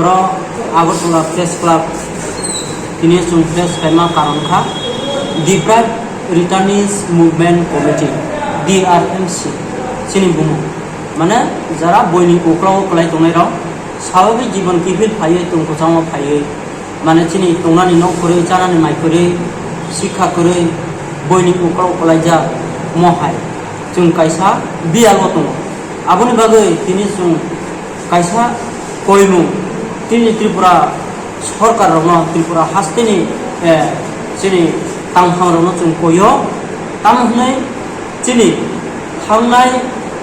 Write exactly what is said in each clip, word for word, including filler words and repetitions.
Oro Agartala Press Club tini chwng press khaima karon kha Deprived Returnees Movement Committee, D R M C, chini bumung. Mane jara boini uklao kwlai tongnai rok, sababi jibon kiphil phaiwi tongkwchangma phaiwi, mane chini tongnani nok kwrwi, chanani mai kwrwi, sikha kwrwi, boini uklao kwlaijak mo hai chwng kaisa biyalo tongo. Aboni bagwi tini chwng kaisa koimung tini Tripura sorkar rokno, Tripura hasteni, eh, chini tangphang rokno chwng koio, tamo hwnwi chini thangnai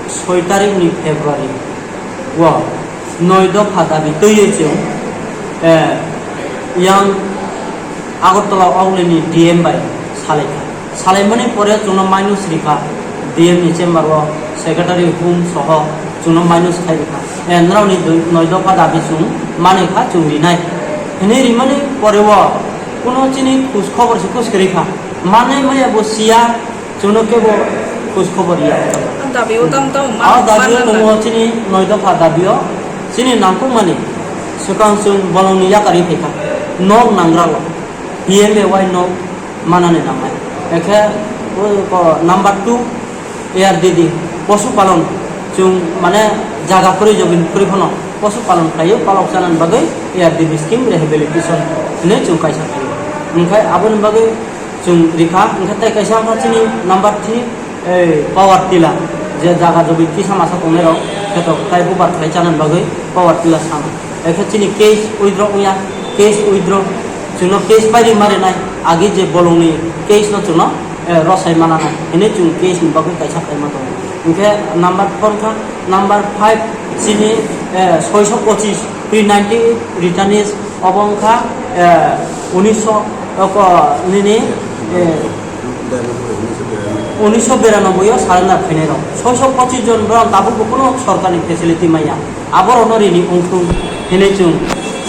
soi tarikni February o noi dopha dabi twiwi chwng, eh, yang Agartala Oglini D M bai salaikha. Salaimani pore chwngno minus rikha, D M ni chamber o secretary hum soho chwngno minus khai rikha. Eh, norokni dui, noi dopha dabi chwng manwi kha, chwng rinai. Hwnwi rimani pore o kuno chini khus khobor se khus kwrwi kha. Manai maya bo siya, chwngno kebo khus khobor ya. Dabi o tam tam A man, dabi o man tongo nang. Chini noi dopha dabi o chini nangkukmani swkang chwng bolongni yakarwi phaikha. Nok nangralo. P M A Y nok manani nangnai. Ekhe o, o number two, A R D D, posu palon, chwng mane jaga kwrwi jogin kwrwi phano posu palon khlaio, palok chanani bagwi A R D D scheme rehabilitation hinwi chwng kaisa khlaio. Hwnkhe aboni bagwi chwng rikha, hwnkhe tei kaisa wngkha chini number three, ei power tiller, je jaga jogin kisa masa tongnairok kheto tai bubar khlai chanani bagwi power tiller sana. Ekhe chini case withdraw wngya, case withdraw. Chwngno case pairi marinai, agi je bolongni case no chwngno, eh, rosai mananai. Hwnwi chwng case ni bagwi kaisa khaima tongo. Hwnkhe number four kha, number five chini, eh, soiso pochis, three ninety returnees, obo wngkha, eh, unisho, oko nini, eh, unisho biranoboi o surrender khainai rok. Soiso pochis jon borok tabukbo kuno sorkarni facility manya. Aborokno rini wngthung hinwi chwng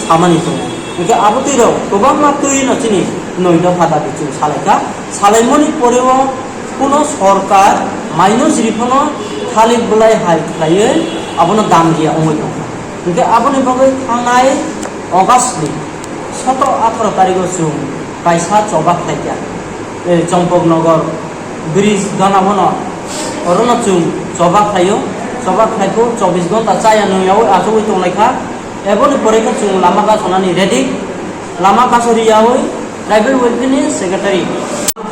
samani tongo. Hwnkhe abo twi rok kwbangma twi no chini noi dopha dabi chwng salaikha. Salaimani pore o kuno sorkar minus rifano thalik bwlai hai khlaiwi abono dam riya wngwi tongkha. Hwnkhe aboni bagwi thangnai August ni sotoro atharo tarigo chwng kaisa choba khlaikha. Eh, Chompoknogor bridge gana bono orono chwng choba khlaio, choba khlaikho chobbish ghonta chaya nungyaui achugwi tonglaikha. Eboni pore khe chwng lama kasonani ready, lama kaso riyaui tribal welfare ni secretary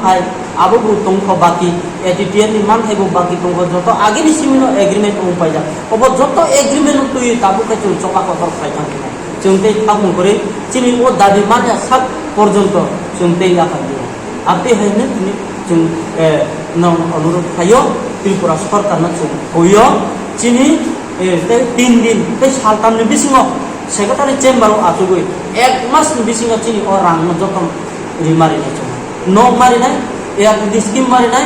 hai abo bo tongkho baki, A T T L ni manthai bo baki tongkho, joto agini simino agreement wng paijak, obo joto agreement no twiwi tabuk khe chwng choba kotor khlai thang khnai. Chwng tei thakmung kwrwi chini o dabi manya sak porjonto chwng tei yakarliya. Abtwi hai hwnwi tini chwng, eh, no onurodh khlaio, Tripura sorkarno chwng hoio, chini, eh, tei tin din tei saltamni bisingo secretary chamber o achugwi ek masni bisingo chini o rangno joto rima rinai chwng. Nok ma rinai, A R D D scheme ma rinai,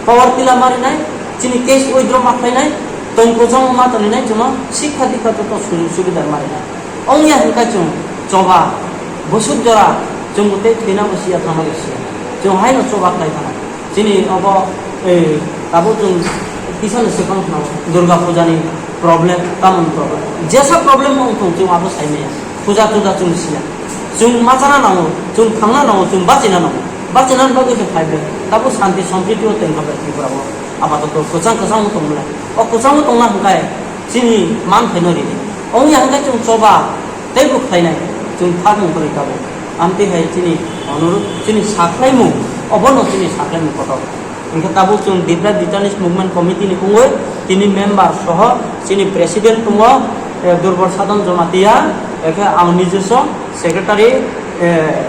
power tiller ma rinai, chini case withdraw ma khlainai, tongkojong ma tonglinai chwngno sikha dikha joto sujog subida ma rinai. Ongya hwnkhe chwng choba, bwswk jora chwngbo tei thwinabo siya, thangnabo siya. Chwng haino choba khlai thana. Chini obo, eh, tabuk chwng kisano swkang thano Durga Puja ni problem, tamoni problem. Jesa problem wng thung chwng abo sai maya. Puja tuja chwng siya. Chwng machana nango, chwng thangna nango, chwng bachina nango. Bachina bagwi se phaibe. Tabuk santi sompriti o tengkha bai Tripura o. Apatoto kwchang kwchang tongmani. O kwchang tongna hwnkhe chini man phaino rini. Ongya hwnkhe chwng choba teibo khlainai, chwng thakmung kwrwi tabuk. Amtwi hai chini onurodh, chini sakhlaimung, obono chini sakhlaimung kotor. Hwnkhe tabuk chwng Deprived Returnees Movement Committee ni wngwi tini member soho chini president tongo, eh, Durbal Sadhan Jamatia, ekhe ang nijeso secretary, eh,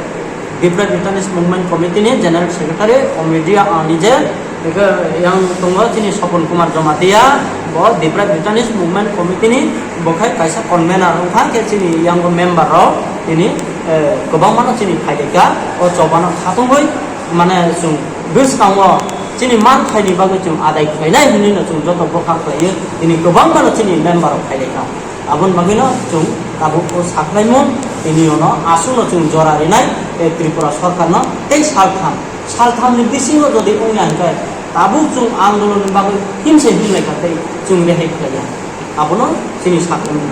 Deprived Returnees Movement Committee ni General Secretary, o media ang nije, eke yang tongo chini Sopon Kumar Jamatia, bo Deprived Returnees Movement Committee ni bo khai kaisa convener wngkha, khe chini yang bo member rok tini, eh, kwbangma no chini phaideka, o chobano khatungwi mane chwng bwskango chini man thaini bagwi chwng adai khlainai hinwi no chwng joto bwkha khlaiwi tini kwbangma no chini member rok phaideka. Aboni bagwino chwng tabuk o sakhlaimung, tini ono aswkno chwng jora rinai, eh, Tripura sorkarno tei saltham, salthamni bisingo jodi wngya hwnkhe tabuk chwng andolonni bagwi himse himlaikha tei chwng rehai khlaiya. Abono chini sakhlaimung.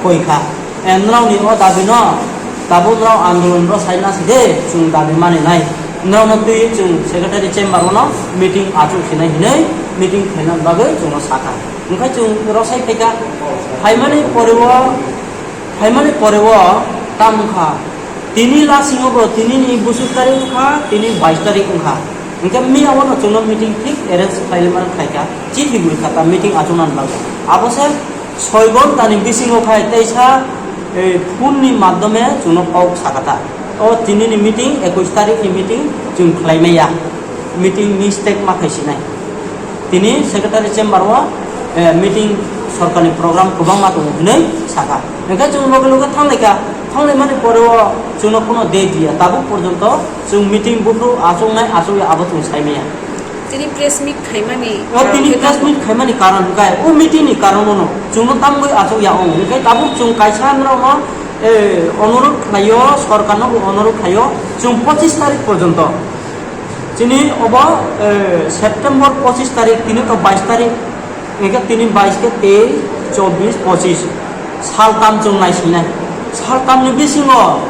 Koi kha. Eh, nrao ni o dabi no, tabuk nrao andolon ro sai na si de, chwng dabi mani nai. Nrao no twi chwng secretary chamber o no meeting achuk sinai hinwi meeting khaina bagwi chwng no sakha. Hwnkhe chwng ro sai phaikha. Phaimani pore o, phaimani pore o tam wngkha. Tini lasingo bo tini ni bwswk tarik wngkha, tini bais tarik wngkha. Hwnkhe miya o no chwng no meeting thik arrange khlai mani khlaikha. Chithi guri kha ta meeting achuk nani bagwi. Abo se Soi ghonta ni bisingo khai teisa, eh, phone ni madhyome chwngno kok sakha ta. O tini ni meeting, ekush tarik ni meeting chwng khlai maya. Meeting mistake ma khai sinai. Tini secretary chamber o, eh, meeting sorkar ni program kwbangma tongo hinwi sakha. Hwnkhe chwng loge loge thanglaikha. Thanglaimani pore o chwngno kuno date diya. Tabuk porjonto chwng meeting buphuru achuknai achukya abo chwng sai maya. Tini press meet khaimani O tini karon khe press tamo? Meet khaimani karon hwnkhe o meeting ni karon ono chwngno tamgwi achuk ya ong hwnkhe tabuk chwng kaisa norokno, eh, onurodh khlaio, sorkarno bo onurodh khlaio chwng pochis tarik porjonto chini obo, eh, September pochis tarik tini to bais tarik. Hingke tini bais ke tei chobbish, pochis. Saltam chwng naisinai. Saltamni bisingo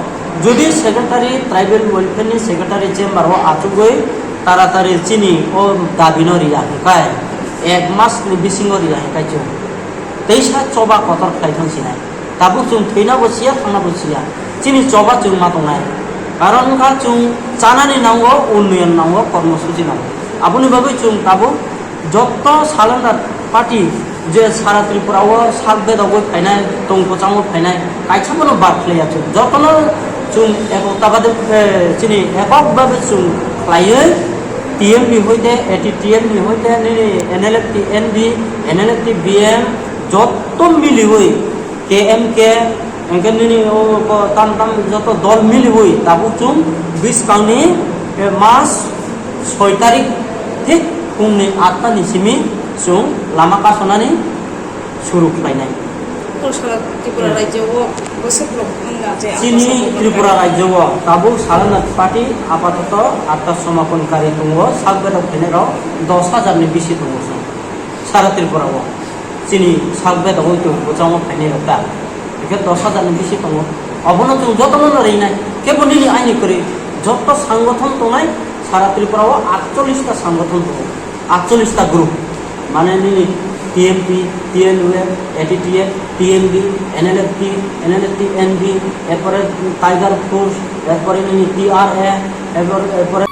jodi secretary tribal welfare ni secretary chamber o achugwi taratari chini o dabi no riya hwnkhe ek mas ni bisingo riya hwnkhe chwng teisa choba kotor khlai thang sinai. Tabuk chwng thwina bo siya, thangna bo siya. Chini choba chwng ma tongnai. Karon wngkha chwng chanani nango, unnoyon nango, kormosuchi nango. Aboni bagwi chwng tabuk Jotto salanda party je sara Tripura o sak bedogwi phainai, tong kwchango phainai, kaisa bono bad khlaiya chwng. Jotono chwng ekokta bade, eh, chini ekok babe chwng khlaiwi T M B hoite, A T T M B hoite, nini N L F T N B, N L F T B M, jotto miliwi K M K, hingke nini o ko tam tam joto dol miliwi tabuk chwng bwskangni, eh, mas soi tarik thik phungni atta ni simi chwng lama kasonani suru khlainai. Kung sara Tripura rajyo o bwswk rok wngna je Chini Tripura rajyo o tabuk salana party apatoto atta somaponkari tongo, sak bedok khainai rok dos hajar ni bisi tongo chwng sara Tripura o. Chini sak bedok wngtong bwchango phainai rok ta. Hingke dos hajar ni bisi tongo. Obono chwng jotono no rinai. Kebo nini aini kwrwi joto sangothon tongnai sara Tripura o atchollish ta sangothon tongo. Atchollish ta group. Mane nini T M P, T N U F, A T T F, T M B, N L F T, N L F T N B, erpore Tiger Force, erpore nini T R A, erpore, erpore